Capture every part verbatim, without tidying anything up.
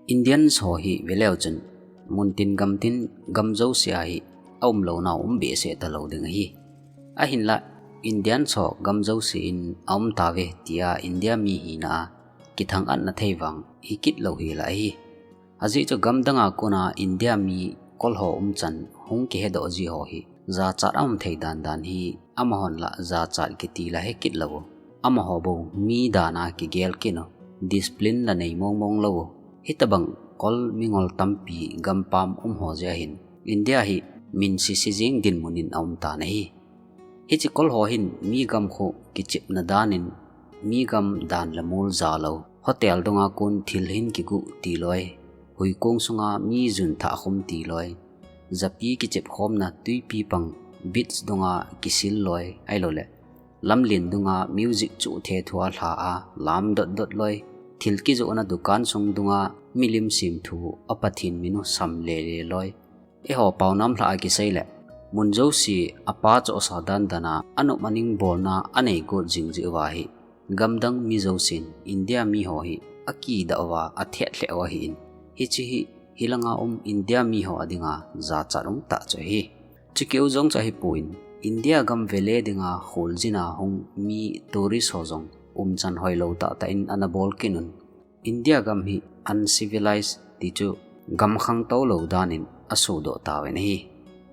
Indians ho hi veleu chun, muntin gamtin gam jouse a hi aumlou nau um behseh talou ding ahi. Ahinla, Indians ho gam jouse in aum tave tia India mi hina a kithang-atna thei vang hi kit lou hi la ahi. Ajeh chu gamdang a kona India mi kol ho umchan hung kihedoh ji ho hi jachat aum thei dandan hi amahon la jachat kiti la he kit lou. Amaho bou mi dan a kigel kit u, discipline la nei mongmong lou. Hitabang kol mingol tampi gampam um ho jeh a hin India hi min sisi jing dinmun in aum tan ahi. Hiche kol ho hin mi gam khu kichepna dan in mi gam dan le mol ja lou. Hotel dunga kon thil hin kiguh ti loi. Huikong sunga mi jun thah khum ti loi. Japi kichepkhomna tuipi pang beach dunga kisil loi. Ahilouleh lamlen dunga music chu thethua lha a lam dotdot loi. Thil kijohna dukan sung dunga milim semthu a Pathen min u sam lele loi. Eiho paonam lha a kisei le, mun jouse a pa chohsa dandan a, anop aning bolna anei got jing jeh uva hi, gamdang mi jousen India mi ho hi akidah uva, athet lheh u ahin. Hiche hi, hilanga um India mi ho a dinga jachat um tah chu ahi. Chukeu jong chu ahipon, India gam vele dinga kholjin a hung mi tourist ho jong umchan hoilou tahtah in ana bol kit un. India gam hi uncivilized ti chu gam khangtou lou dan in asodoh tauvin ahi.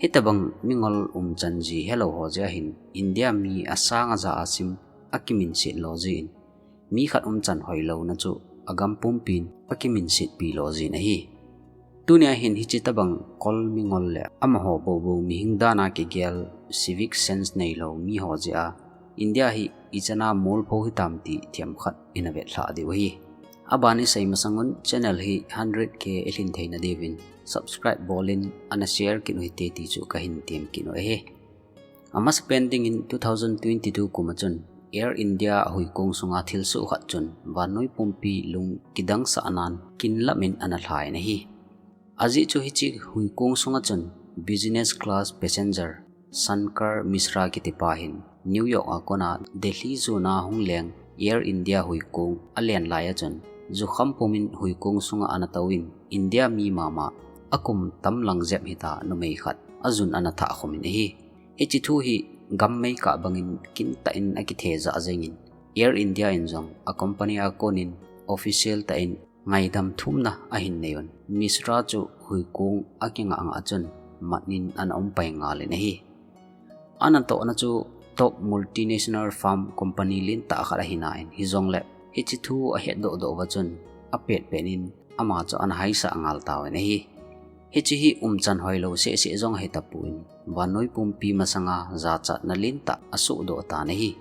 Hitabang mingol umchan ji helou ho jeh a hin India mi asang aja a sim akiminset lo jin, mi khat umchan hoilouna chu agam pumpin akiminsetpi lo jin ahi. Tunia hin hiche tabang kol mingol le amaho bou bou mihing dan a kigel civic sense neilou mi ho jeh a India hi ichan a molpho hitam ti themkhat ina vetlhah diu ahi. Aban isei masang un channel hi hundred K ilhin theina diuvin subscribe bol in ana share kit u hite ti chu kahin tem kit u ahi. Amasapen dingin two thousand twenty-two kum a chun Air India huikong sunga thilsoh khat chun vannoi pumpi lung kidangsah nan kin lam in ana lha in ahi. Ajeh chu hiche huikong sunga chun business class passenger Shankar Mishra kiti pa hin New York a kona Delhi jon a hung leng Air India huikong alen lai a chun jukham pumin huikong sunga ana touvin India mi mama akum tamlang jep hita numei khat ajun ana thah khum in ahi. Hiche thu hi gam meikah bangin kintah in akithe jah jengin Air India in jong a company a konin official tah in ngaidam thumna ahin nei un. Mishra chu huikong akingah ngah chun mat in ana um pai ngal in ahi. Anatohna chu top multinational firm company lentah khat ahi nan, hijongle hiche thu ahetdoh doh uva chun apet pet in ama chu ana haisah ngal tauvin ahi. Hiche hi umchan hoilou seh seh jong ahi tapon, vannoi pumpi masanga jachatna lentah asohdoh tan ahi.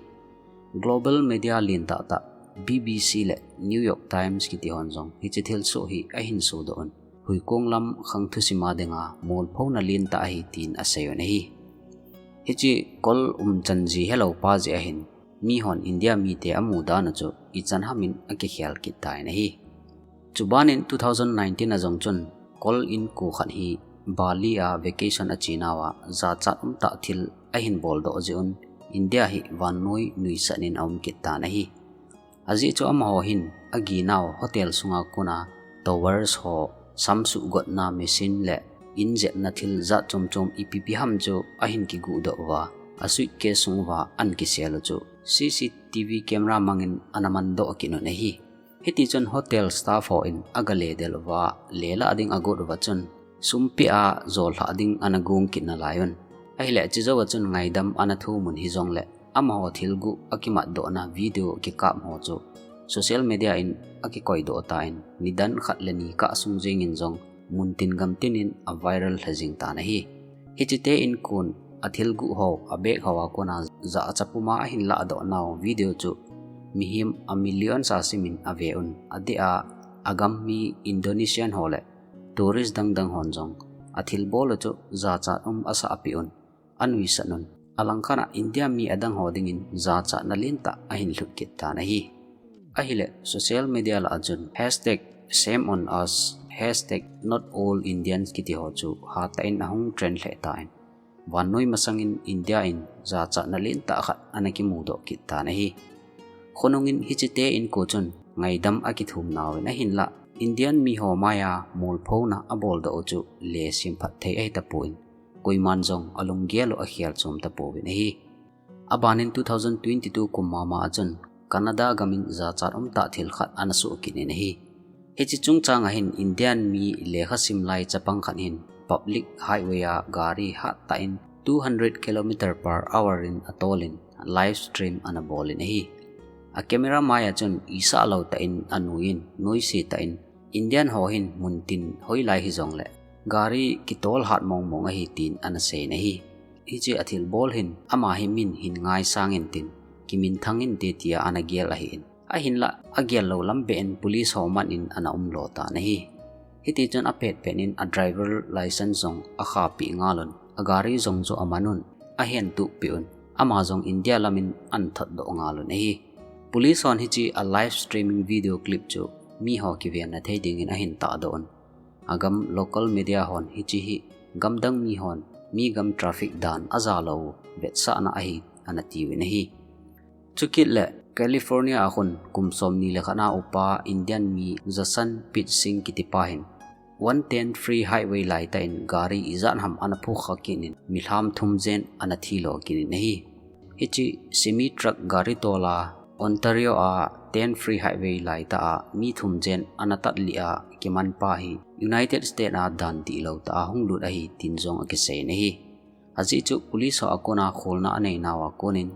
Global media lentah tah B B C le New York Times kiti hon jong hiche thilsoh hi ahin sodoh un. Huikong lam khang thusim a dinga molphona lentah ahi tin asei un ahi. Hiche kol umchan ji helou pa jeh a hin mihon India mite amu dan u chu ichan ham in akikhel kit tan ahi. Chubanin two thousand nineteen a jong chun kol inko khat hi Bali a vacation ache nauva jachat umtah thil ahin boldoh jeh un India hi vannoi nuisat in aum kit tan ahi. Ajeh chu amaho hin aginau hotel sunga kona towels ho, samsuh gotna machine le injepna thil jat chom chom ipi ipi ham chu ahin kiguhdoh uva, a suitcase sung uva ana kisel u chu C C T V camera mangin ana mandoh kit un ahi. Hitichun hotel staff hon aga ledel uva, lelah ding agot uva chun, sum pia jolhah ding ana gong kit nalai un. Ahile chujouva chun ngaidam ana thum un hijongle, amaho thilguh akimatdohna video kikap ho chu social media in akikoidoh tan, nidan khat le ni kah sung jengin jong muntin gamtin in aviral lha jing tan ahi. Hiche te inkon athilguh ho, abag ho a kona jachat puma ahin lahdoh nau video chu mihem a million sa simin ave un, adeh a agam mi Indonesian ho le tourist dangdang hon jong athilbol u chu jachat um asah peh un, anuisat un. Alangkhat a India mi adang ho dingin jachatna lentah ahin lhut kit tan ahi. Ahile social media lah a chun hashtag shame on us, hashtag not all Indians kiti ho chu hatah in ahung trend lheh tan, vannoi masangin India in jachatna lentah khat ana kimudoh kit tan ahi. Khonungin hiche te inko chun ngaidam akithum nauvin ahinlah, Indian miho maiya molphouna aboldoh u chu le simphat thei ahi tapon, koiman jong alunggel u akhel chom tapouvin ahi. Abanin two thousand twenty-two kum mama a chun Canada gamin jachat umtah thil khat ana soh kit in ahi. Hiche chungchang a hin Indian mi lekha sim lai chapang khat hin public highway a gari hattah in two hundred kilometer per hour in atolin live stream ana bolin ahi. A camera maiya chun isah lou tah in anuiyin, noise tah in, Indian ho hin muntin hoilai hijongle gari kitol hat mong mong ahi tin ana seiyin ahi. Hiche athilbol hin ama hi min hin ngaisang intin, kiminthang inte tia ana gel ahin. Ahinlah agel lou lam beh in police ho man in ana umlo tan ahi. Hitichun apet pet in a driver license jong akhahpeh ngal un, agari jong chu aman un, ahentup peh un, ama jong India lamin ana thotdoh ngal un ahi. Police hon hiche a live streaming video clip chu miho kivenna thei dingin ahin tahdoh un. Agam local media hon hiche hi gamdang mihon mi gam traffic dan ajalou u vetsahna ahi ana tiuvin ahi. Chukit le California a khun kum somni le khat na upa Indian mi Jashanpreet Singh kitipa hin one ten free highway laitah in gari ijat ham ana phukha kit in milham thum jen ana thilo kit in ahi. Hiche semi truck gari tola Ontario a ten free highway laitah a mi thum jen ana tatlih a kimanpa hi United States a dan dihlou tah a hunglut ahi tin jong akiseiyin ahi. Ajeh chu police ho a kona kholna aneinauva konin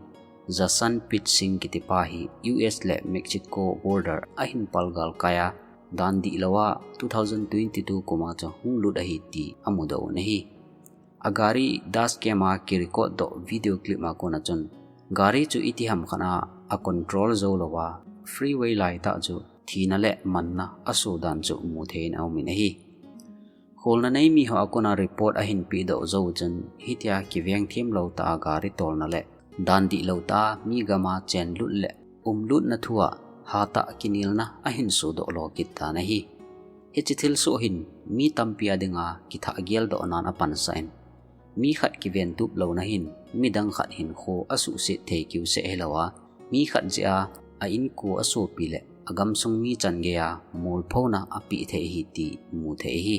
Jashanpreet Singh kitipa hi U S le Mexico border ahin palgal kaiya dan dihlouva two thousand twenty-two kuma chu hunglut ahi ti amudoh un ahi. Agari dashcam a kirecord doh video clip a kona chun gari chu itiham khat a acontrol joulouva freeway laitah chu thina le manna asoh dan chu mutheiyin aumin ahi. Kholna nei miho a kona report ahin pehdoh jou chun hitia kivengthem lou tah a gari tolna le dan dihlou tah a mi gama chenlut le umlutna thua hatah kinelna ahin sodoh lo kit tan ahi. Hiche thilsoh hin mi tampi a dinga kithah geldohnan apansah in, mi khat kiventup louna hin midang khat hinkho asuhset thei kiuseh hilouva, mi khat jeh a a inko asopi le agamsung mi changeiya molphouna apeh thei ahi ti muthei ahi.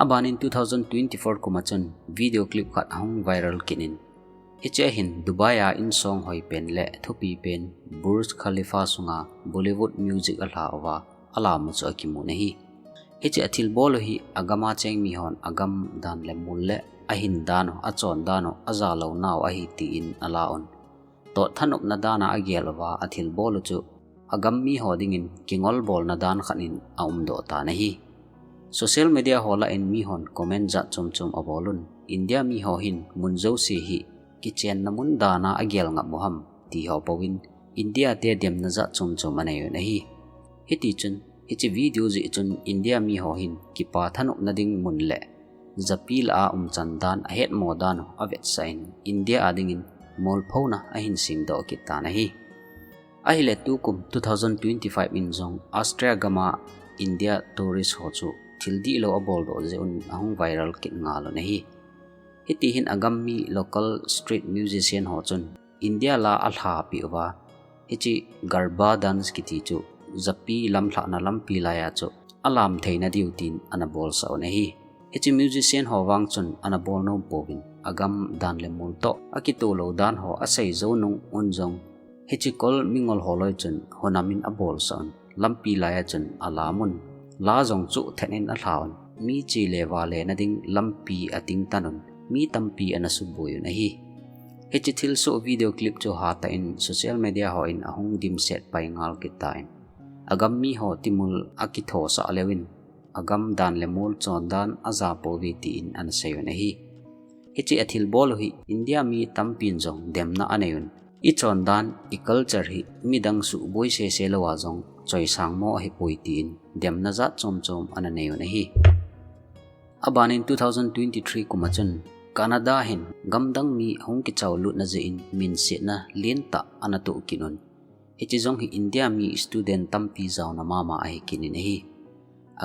Abanin two thousand twenty-four kuma chun video clip khat ahung viral kit in, hichea hin Dubai a insong hoipen le thupipen Burj Khalifa sunga Bollywood music alha uva alamu chu akimun ahi. Hiche athilbol u hi agama cheng mihon agam dan le mol le ahin dan u, achon dan u, ajalounau ahi tin alaun, tot thanopna dana agel uva athilbol u chu agam miho dingin kingolbolna dan khat in aumdoh tan ahi. Social media ho lah in mihon comment jat chom chom abolun, India miho hin mun jouse hi kichenna mun dana agel ngap u ham tiho pouvin India te demna jat chom chom aneiyun ahi. Hitichun hiche video jeh chun India miho hin kipa thanopna ding mun le japi lah a umchan dan ahetmo dan u avetsah in India a dingin molphouna ahin semdoh kit tan ahi. Ahile tukum two thousand twenty-five in jong Austria gama India tourist ho chu thil dihlou aboldoh jeh un ahung viral kit ngalun ahi. Hitihin agam mi local street musician ho chun India la alhapeh uva, hiche Garba dance kiti chu japi lamlhahna lampi laiya chu alam theina diu tin anabolsah un ahi. Hiche musician ho vang chun anabolnom pouvin, agam dan le mol toh akitoh lou dan ho asei jou nung un jong, hiche kol mingol holoi chun hunamin abolsah un, lampi laiya chun alamun, la jong chuh thet in alhaun, mi che le vale na ding lampi atingtan un, mi tampi anasubuiyun ahi. Hiche thilsoh video clip chu hatah in social media hon ahung dimset pai ngal kit tan, agam miho timul akithosah leuvin, agam dan le mol chondan ajapouve tin anaseiyun ahi. Hiche athilbol u hi India mi tampin jong demna aneiyun, ichondan, iculture hi midang suboi sese louva jong choisangmo ahipoi tin demna jat chom chom ananeiyun ahi. Abanin two thousand twenty-three kuma chun Canada hin gamdang mi hung kichaolutna jeh in minsetna lentah anatoh kit un, hiche jong hi India mi student tampi jaona mama ahi kit in ahi.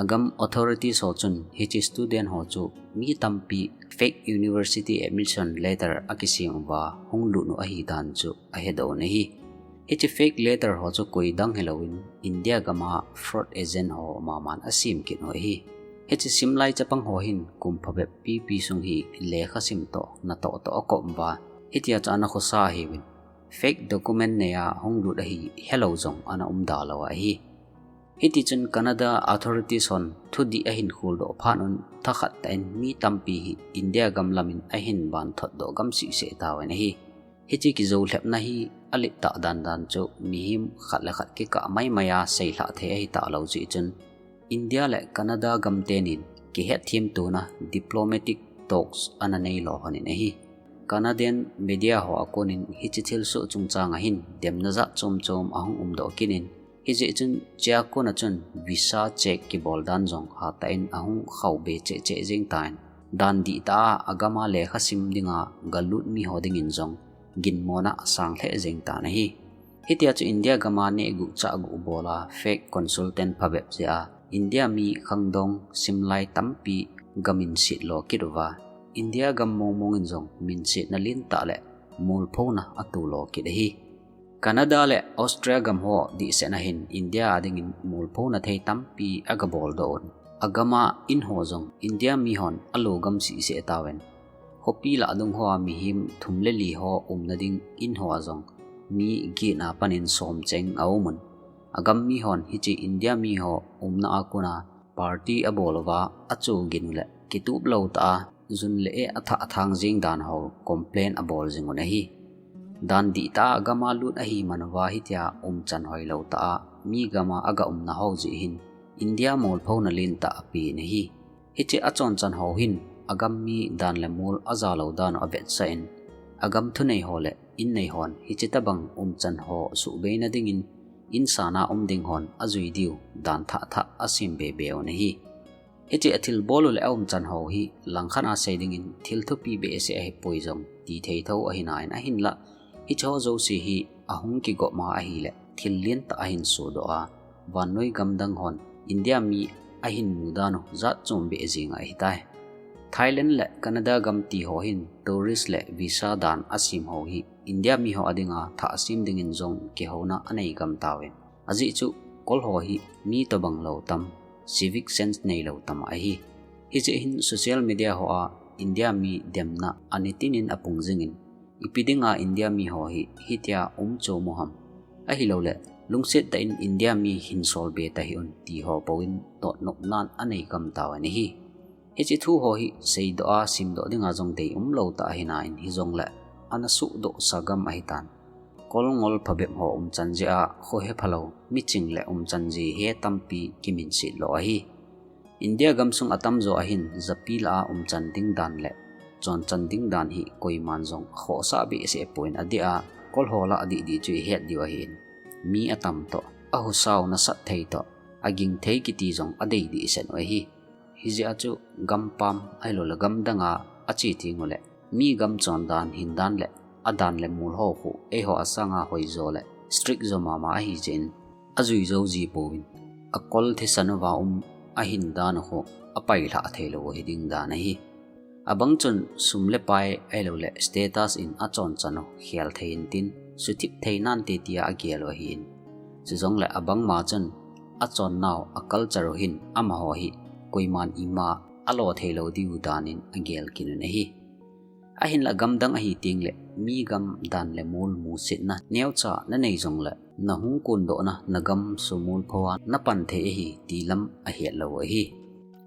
Agam authorities ho chun hiche student ho chu mi tampi fake university admission letter akisem uva hunglut u ahidan chu ahedoh un ahi. Hiche fake letter ho chu koi dang hilouvin India gam a fraud agent ho maman asem kit u ahi. Hiche simlai chapang ho hin kum phabep pipi sung hi lekha sim toh natoh toh akop uva, hitia chu ana khosa ahiuvin, fake document nei a hung lut ahi helou jong ana um da lou ahi. Hitichun Canada authorities hon thudih ahin kholdoh phat un thakhat tah in mi tampi hi India gam lamin ahin van thotdoh gam siseh tauvin ahi. Hiche kijoulhepna hi alettah dandan chu mihem khat le khat kikah maimai a seilhah thei ahi talou jeh chun India le Canada gam tenin kihetthem tona diplomatic talks ana neilo lhonin ahi. Canadian media ho a konin hiche thilsoh chungchang a hin demna jat chom chom ahung umdoh kit in, hijeh chun hichea kona chun visa check kibol dan jong hatah in ahung khauve cheh cheh jeng tan, dan dihtah a agam a lekha sim dinga galut mi ho dingin jong ginmona asang lheh jeng tan ahi. Hitia chu India gam a nehguh chahguh bol a fake consultant phabep jeh a India mi khangdong simlai tampi gam in setlo kit uva, India gam mong mong in jong minsetna lentah le molphona atoh lo kit ahi. Canada le Australia gam ho dihset a hin India a dingin molphona thei tampi agabol doh un. Agam a in ho jong India mi hon alo gam siseh tauvin, khopi lah dung ho a mihem thum le li ho umna ding in ho a jong mi get na panin som cheng aum un. Agam mi hon hiche India mi ho umna a kona party abol uva acho gin u le kitup lou tah a jun le eh athah athang jeng dan ho complain abol jing un ahi. Dan dihtah a agam a lut ahi man uva hitia umchan hoilou tah a mi gam a aga umna ho jeh hin India molphona lentah apen ahi. Hiche achonchan ho hin agam mi dan le mol ajalou dan u avetsah in, agam thunei ho le innei hon hiche tobang umchan ho suhbeina dingin insan a um ding hon ajui diu dan thah thah asem be be un ahi. Hiche athilbol u le aumchan ho hi langkhat a sei dingin thil thupi behseh ahipoi jong tithei tho ahi nan, ahinlah hiche ho jouse hi ahung kigop ma ahile thil lentah ahin sodoh a, vannoi gamdang hon India mi ahin mu dan u jat chom beh jeng ahitai. Thailand le Canada gam ti ho hin tourist le visa dan asem ho hi India mi ho a dinga thah asem dingin jong kihouna anei gam tauvin, ajeh chu kol ho hi mi tobang lou tam, civic sense neilou tam ahi. Hijeh hin social media ho a India mi demna anitin in apung jingin, ipi dinga India mi ho hi hitia um chom u ham, ahilouleh lungset tah in India mi hin sol be tahih un ti ho pouvin totnopnan anei gam tauvin ahi. Hiche thu ho hi seidoh a simdoh dinga jong dei umlou tah ahi nan, hijongle ana suhdohsa gam ahitan. Kol ngol phabep ho umchan jeh a khohe phalou miching le umchan ji he tampi kiminset lo ahi. India gamsung atamjo ahin japi lah a umchan ding dan le chonchan ding dan hi koiman jong akhohsah behseh poi, adeh a kol ho lah adih dih chu ihet diu ahin, mi atam toh, ahusau nasat thei toh, aging thei kiti jong adei dihset u ahi. Hijeh a chu gampam ahilouleh gamdang a ache teng uleh mi gam chondan, hindan le adan le mol ho khu eiho asanga hoijo le strict jo mama ahijeh in ajui jou ji pouvin, akol thisan uva um ahindan u khu apailhah theilou u hiding dan ahi. Abang chun sum le pai ahilouleh status in achonchan u khel thei intin, suthip thei nante tia agel u ahin. Chujongle abangma chun achonnau a culture u hin amaho hi koiman ima alo theilou diu danin agel kit un ahi. Ahinlah gamdang ahi tengle mi gam dan le mol musetna neocha nanei jongle nahung kondohna nagam sumol phoa napan thei ahi ti lam ahetlou u ahi.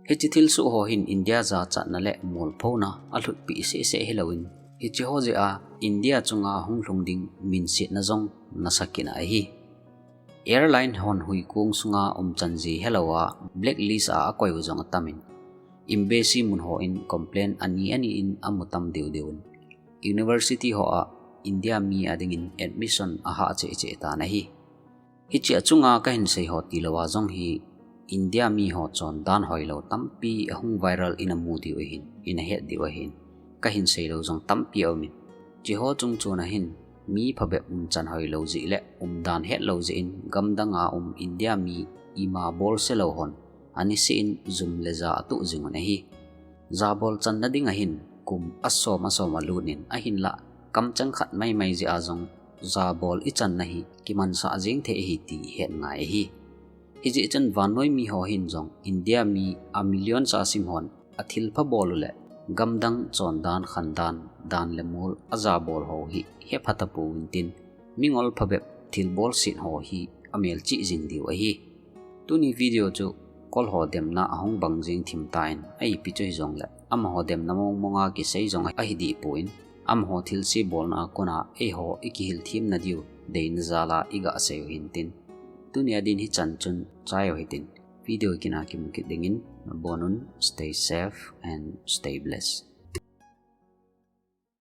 Hiche thilsoh ho hin India jachatna le molphona alhutpeh sehseh hilouvin, hiche ho jeh a India chunga hunglhung ding minsetna jong nasa kit ahi. Airline hon huikong sunga umchan ji helouva blacklist a akoi u jong atamin, embassy mun hon complain ani ani in amu tam deu deu un, university ho a India mi adingin admission ahah cheh cheh tan ahi. Hiche achunga kahin seiho tilouva jong hi India miho chondan hoilou tampi ahung viral in amu diu ahin, in ahet diu ahin, kahin seilou jong tampi aumin, hicheho chungchon ahin mi phabep umchan hoilou jeh le umdan hetlou jeh in gamdang a um India mi ima bolse lou hon aniseh in jum le ja atoh jing un ahi. Jabol channa ding ahin kum asom asom alut in, ahinlah kamcheng khat maimai jeh a jong jabol ichanna hi kimansah jeng thei ahi ti ihet ngai ahi. Hijeh chun vannoi mi ho hin jong India mi a million sa sim hon athilpha bol u le gamdang chondan khandan dan le mol ajabol ho hi hepha tapou intin, mingol phabep thilbol set ho hi amelchih jing diu ahi. Tuni video chu kol ho demna ahung bang jing thim tan, ipi chu hijongle amaho demna mong monga kisei jong ahi deh pon, amaho thilse bolna a kona eiho ikihil themna diu deina jal a iga sei u hintin. Tunia din hichan chun chai u hitin. Video kina kimu kit dingin nabonun, stay safe and stay blessed.